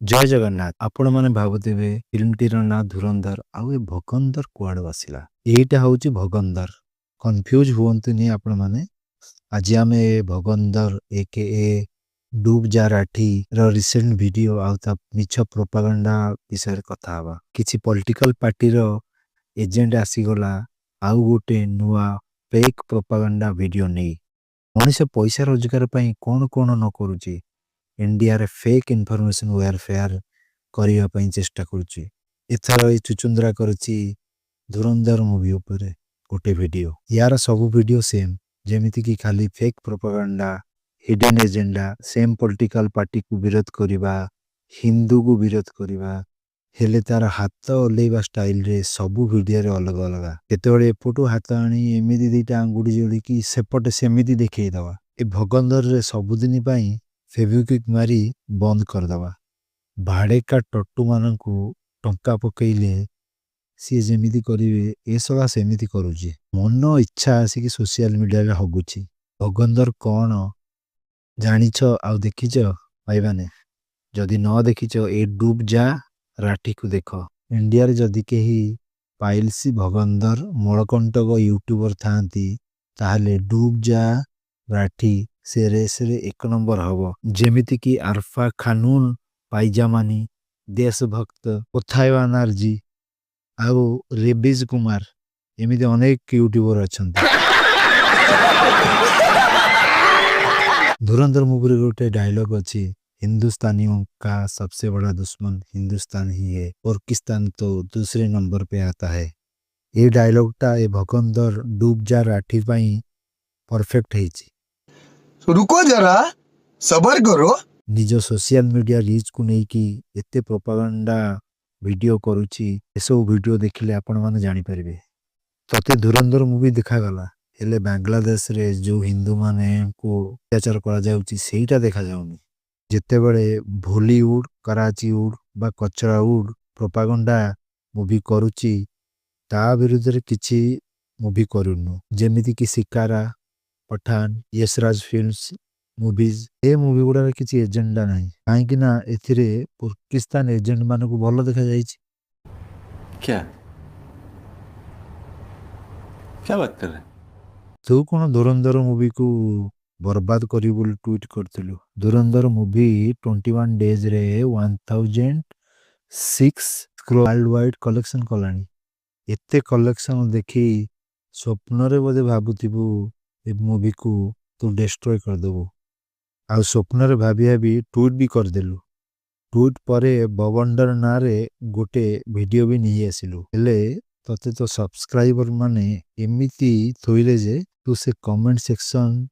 ଜୟ ଜଗନ୍ନାଥ। ଆପଣମାନେ ଭାବୁଥିବେ ଫିଲ୍ମଟିର ନାଁ ଧୁରନ୍ଧର, ଆଉ ଏ ଭଗନ୍ଦର କୁଆଡ଼ୁ ଆସିଲା? ଏଇଟା ହେଉଛି ଭଗନ୍ଦର। କନଫ୍ୟୁଜ ହୁଅନ୍ତୁନି ଆପଣମାନେ। ଆଜି ଆମେ ଏ ଭଗନ୍ଦର ଏ.କେ.ଏ ଡୁବ୍ ଯା ରାଠିର ରିସେଣ୍ଟ ଭିଡିଓ ଆଉ ତା ମିଛ ପ୍ରୋପାଗାଣ୍ଡା ବିଷୟରେ କଥା ହେବା। କିଛି ପଲିଟିକାଲ ପାର୍ଟିର ଏଜେଣ୍ଟ ଆସିଗଲା ଆଉ ଗୋଟେ ନୂଆ ଫେକ୍ ପ୍ରୋପାଗାଣ୍ଡା ଭିଡିଓ ନେଇ। ମଣିଷ ପଇସା ରୋଜଗାର ପାଇଁ କ'ଣ କ'ଣ ନ କରୁଛି। ଇଣ୍ଡିଆରେ ଫେକ୍ ଇନଫର୍ମେସନ ୱାରଫେୟାର କରିବା ପାଇଁ ଚେଷ୍ଟା କରୁଛି। ଏଥର ଏଇ ଚୁଚୁନ୍ଦ୍ରା କରିଛି ଧୁରନ୍ଧର ମୁଭି ଉପରେ ଗୋଟେ ଭିଡିଓ। ୟାର ସବୁ ଭିଡିଓ ସେମ୍, ଯେମିତିକି ଖାଲି fake propaganda, hidden agenda, same political ପାର୍ଟିକୁ ବିରୋଧ କରିବା, ହିନ୍ଦୁକୁ ବିରୋଧ କରିବା। ହେଲେ ତାର ହାତ ଓହ୍ଲେଇବା ଷ୍ଟାଇଲରେ ସବୁ ଭିଡିଓରେ ଅଲଗା ଅଲଗା। କେତେବେଳେ ଏପଟୁ ହାତ ଆଣି ଏମିତି ଦିଟା ଆଙ୍ଗୁଠି ଯୋଡ଼ିକି ସେପଟେ ସେମିତି ଦେଖେଇଦବା। ଏ ଭଗନ୍ଦରରେ ସବୁଦିନ ପାଇଁ ଫେଭିକ୍ୱିକ୍ ମାରି ବନ୍ଦ କରିଦବା। ଭାଡ଼େକା ଟଟୁମାନଙ୍କୁ ଟଙ୍କା ପକେଇଲେ ସିଏ ଯେମିତି କରିବେ, ଏ ଶଳା ସେମିତି କରୁଛି। ମନ ଇଚ୍ଛା ଆସିକି ସୋସିଆଲ ମିଡିଆରେ ହଗୁଛି। ଭଗନ୍ଦର କ'ଣ ଜାଣିଛ ଆଉ ଦେଖିଛ ଭାଇମାନେ? ଯଦି ନ ଦେଖିଛ, ଏ ଡୁବ୍ ଯା ରାଠିକୁ ଦେଖ। ଇଣ୍ଡିଆରେ ଯଦି କେହି ପାଇଲ୍ସି ଭଗନ୍ଦର ମଳକଣ୍ଟକ ୟୁଟ୍ୟୁବର ଥାଆନ୍ତି, ତାହେଲେ ଡୁବ୍ ଯା ରାଠି ସେ ରେସରେ ଏକ ନମ୍ବର ହବ। ଯେମିତିକି ଆରଫା ଖାନୁନ, ପାଇଜାମାନି, ଦେଶଭକ୍ତ, କୋଥାୟ ବାନାର୍ଜୀ ଆଉ ରେବିଜ କୁମାର, ଏମିତି ଅନେକ ୟୁଟ୍ୟୁବର ଅଛନ୍ତି। ଧୁରନ୍ଧର ମୁଭିରେ ଗୋଟେ ଡାଇଲଗ ଅଛି, "हिंदुस्तानियों का सबसे बड़ा दुश्मन हिंदुस्तान ही है, पाकिस्तान तो दूसरे नंबर पे आता है।" ଏ ଡାଇଲଗଟା ଏ ଭଗନ୍ଦର ଡୁବ୍ ଯା ରାଠି ପାଇଁ ପରଫେକ୍ଟ ହେଇଛି। रुको जरा, सबर करो। ନିଜ ସୋସିଆଲ ମିଡିଆ ରିଚ୍କୁ ନେଇକି ଏତେ ପ୍ରୋପାଗାଣ୍ଡା ଭିଡିଓ କରୁଛି। ଏସବୁ ଭିଡିଓ ଦେଖିଲେ ଆପଣମାନେ ଜାଣିପାରିବେ। ତତେ ଧୁରନ୍ଧର ମୁଭି ଦେଖାଗଲା, ହେଲେ ବାଂଲାଦେଶରେ ଯେଉଁ ହିନ୍ଦୁମାନଙ୍କୁ ଅତ୍ୟାଚାର କରାଯାଉଛି, ସେଇଟା ଦେଖାଯାଉନି। ଯେତେବେଳେ ଭଲିଉଡ଼, କରାଚିଉଡ଼ ବା କଚରାଉଡ଼ ପ୍ରୋପାଗଣ୍ଡା ମୁଭି କରୁଛି, ତା ବିରୁଦ୍ଧରେ କିଛି ମୁଭି କରୁନୁ। ଯେମିତିକି ଶିକାରା, ପଠାନ, ୟଶରାଜ ଫିଲ୍ମସ ମୁଭିଜ, ଏ ମୁଭି ଗୁଡ଼ାର କିଛି ଏଜେଣ୍ଡା ନାହିଁ, କାହିଁକି ନା ଏଥିରେ ପାକିସ୍ତାନ ଏଜେଣ୍ଟ ମାନଙ୍କୁ ଭଲ ଦେଖାଯାଇଛି। क्या क्या बात कर रहे हैं? ତୁ କ'ଣ ଧୁରନ୍ଧର ମୁଭିକୁ ବର୍ବାଦ କରିବୁ ବୋଲି ଟ୍ୱିଟ୍ କରିଥିଲୁ? ଧୁରନ୍ଧର ମୁଭି 21 ଡେଜ୍ରେ 1006 ୱାର୍ଲଡ ୱାଇଡ୍ କଲେକ୍ସନ୍ କଲାଣି। ଏତେ କଲେକ୍ସନ୍ ଦେଖି ସ୍ୱପ୍ନରେ ବୋଧେ ଭାବୁଥିବୁ ଏ ମୁଭିକୁ ତୁ ଡେଷ୍ଟ୍ରୟ କରିଦେବୁ। ଆଉ ସ୍ୱପ୍ନରେ ଭାବି ଭାବି ଟ୍ୱିଟ୍ ବି କରିଦେଲୁ। ଟ୍ୱିଟ୍ ପରେ ବବଣ୍ଡର ନାଁରେ ଗୋଟେ ଭିଡିଓ ବି ନେଇ ଆସିଲୁ। ହେଲେ ତତେ ତ ସବସ୍କ୍ରାଇବର ମାନେ ଏମିତି ଥୋଇଲେ ଯେ ତୁ ସେ କମେଣ୍ଟ ସେକ୍ସନ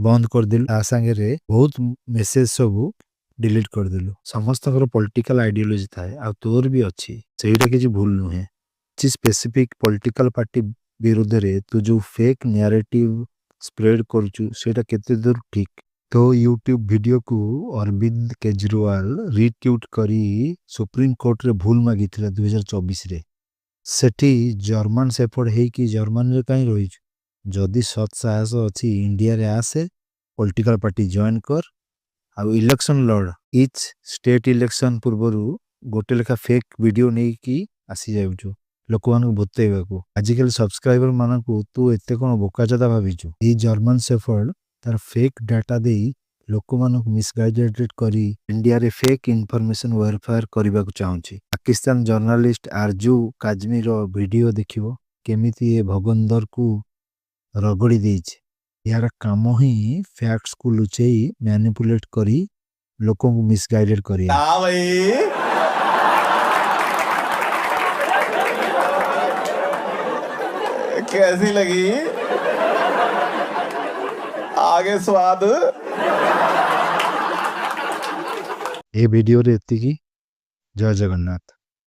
ବନ୍ଦ କରିଦେଲୁ, ତା ସାଙ୍ଗରେ ବହୁତ ମେସେଜ ସବୁ ଡିଲିଟ୍ କରିଦେଲୁ। ସମସ୍ତଙ୍କର ପଲିଟିକାଲ ଆଇଡିଓଲୋଜି ଥାଏ ଆଉ ତୋର ବି ଅଛି, ସେଇଟା କିଛି ଭୁଲ ନୁହେଁ। କିଛି ସ୍ପେସିଫିକ ପଲିଟିକାଲ ପାର୍ଟି ବିରୁଦ୍ଧରେ ତୁ ଯୋଉ ଫେକ୍ ନ୍ୟାରେଟିଭ ସ୍ପ୍ରେଡ୍ କରୁଛୁ, ସେଇଟା କେତେ ଦୂର ଠିକ୍? ତୋ ୟୁଟ୍ୟୁବ ଭିଡିଓକୁ ଅରବିନ୍ଦ କେଜରିୱାଲ ରିଟ୍ୱିଟ୍ କରି ସୁପ୍ରିମକୋର୍ଟରେ ଭୁଲ ମାଗିଥିଲା 2024ରେ। ସେଠି ଜର୍ମାନ ସେଫର୍ଡ ହେଇକି ଜର୍ମାନୀରେ କାହିଁ ରହିଛୁ? ଯଦି ସତ୍ ସାହସ ଅଛି, ଇଣ୍ଡିଆରେ ଆସେ, ପଲିଟିକାଲ ପାର୍ଟି ଜଏନ୍ କର ଆଉ ଇଲେକ୍ସନ ଲଢ଼। ଇଚ୍ ଷ୍ଟେଟ୍ ଇଲେକ୍ସନ ପୂର୍ବରୁ ଗୋଟେ ଲେଖା ଫେକ୍ ଭିଡିଓ ନେଇକି ଆସିଯାଉଛୁ ଲୋକମାନଙ୍କୁ ଭୂତେଇବାକୁ। ଆଜିକାଲି ସବସ୍କ୍ରାଇବର ମାନଙ୍କୁ ତୁ ଏତେ କ'ଣ ବୋକାଚୋଦା ଭାବିଛୁ? ଏଇ ଜର୍ମାନ ସେଫର୍ଡ ତାର ଫେକ୍ ଡାଟା ଦେଇ ଲୋକମାନଙ୍କୁ ମିସଗାଇଡେଡ୍ କରି ଇଣ୍ଡିଆରେ ଫେକ୍ ଇନଫର୍ମେସନ ୱାରଫେୟାର କରିବାକୁ ଚାହୁଁଛି। ପାକିସ୍ତାନ ଜର୍ଣ୍ଣାଲିଷ୍ଟ ଆର୍ଜୁ କାଜମିର ଭିଡିଓ ଦେଖିବ, କେମିତି ଏ ଭଗନ୍ଦରକୁ ରଗଡ଼ି ଦେଇଛି। ଏହାର କାମ ହିଁ ଫ୍ୟାକ୍ଟସକୁ ଲୁଚେଇ ମ୍ୟାନିପୁଲେଟ୍ କରି ଲୋକଙ୍କୁ ମିସଗାଇଡେଡ୍ କରିବା। हाँ भाई, कैसी लगी? आगे स्वाद। ଏ ଭିଡିଓରେ ଏତିକି। ଜୟ ଜଗନ୍ନାଥ।